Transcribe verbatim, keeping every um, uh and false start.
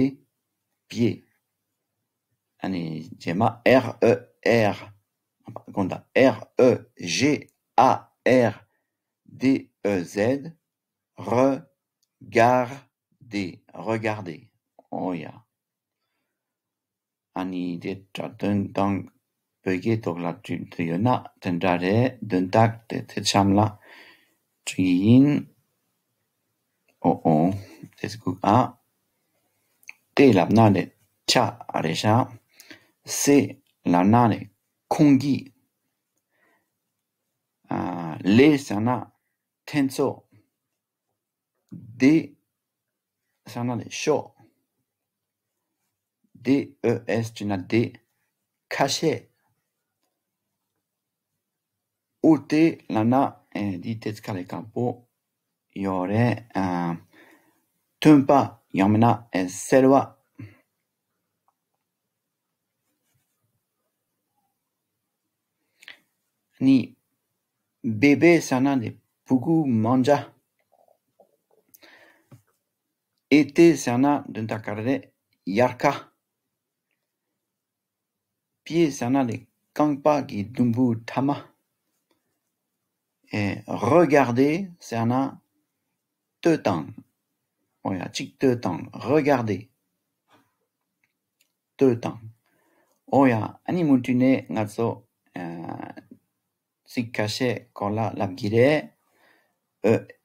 pieds, pieds. ཨ་ནི་རྗེས་མ་R E R དགོངས་དག R E G A R D E Z, regarder, regarder. ཨོ་ཡ། ཨ་ནི་དེ་སྒྲ་དོན་དང་བོད་སྐད་ཐོག་ལ་བྲིས་ཐུབ་ཡོད་ན་དེ་འདྲ་རེད། དོན་དག་དེ་དེ་ཙམ་ལ་བྲིས་ཡིན། ཨོ་ཨོ། དེ་སྒུག་ཨ། དེ་ལབ་ན་ནི་ཆ་རེད་ཤག་སེ་ལབ་ན་ནི་ཁོང་གིས། ཨ། ལེ་ཟེར་ན་ཐེ་ཚོམ། དེ་ཟེར་ན་ནི་ཤོག་དེ་ཨོ་ཨེས་བྲིས་ན་དེ། ཁ་ཤས། ཨུ་དེ་ལབ་ན་ཨེ་འདི་ཏོག་ཙམ་ཁ་ལས་ཁག་པོ་ཡོད་རེད། ཨ། མཐུན་པ་ཡང་མིན་ན་ཨེ་གསལ་བ། ནི། བེ་བེ་ཟེར་ན་ནི་ཕྲུ་གུ་མང་ཇ། ཨེ་ཏེ་ཟེར་ན་དོན་དག་ག་རེ་རེད། དབྱར་ཁ། པིའེ་ཟེར་ན་ནི་རྐང་པ་གི་ཟླུམ་པོའི་ཕྲ་མ། ཨེ། རེ་གར་དེ་ཟེར་ན་ལྟོས་དང་། ཨོ་ཡ། གཅིག་ལྟོས་དང་། རེ་གར་དེ། ལྟོས་དང་། ཨོ་ཡ། ཨ་ནི་མུ་མཐུད་ནས་ང་ཚོ། ཨ། ཚིག་ཁ་ཤས་སྐོར་ལ་ལབ་ཀྱི་རེད། ཨ་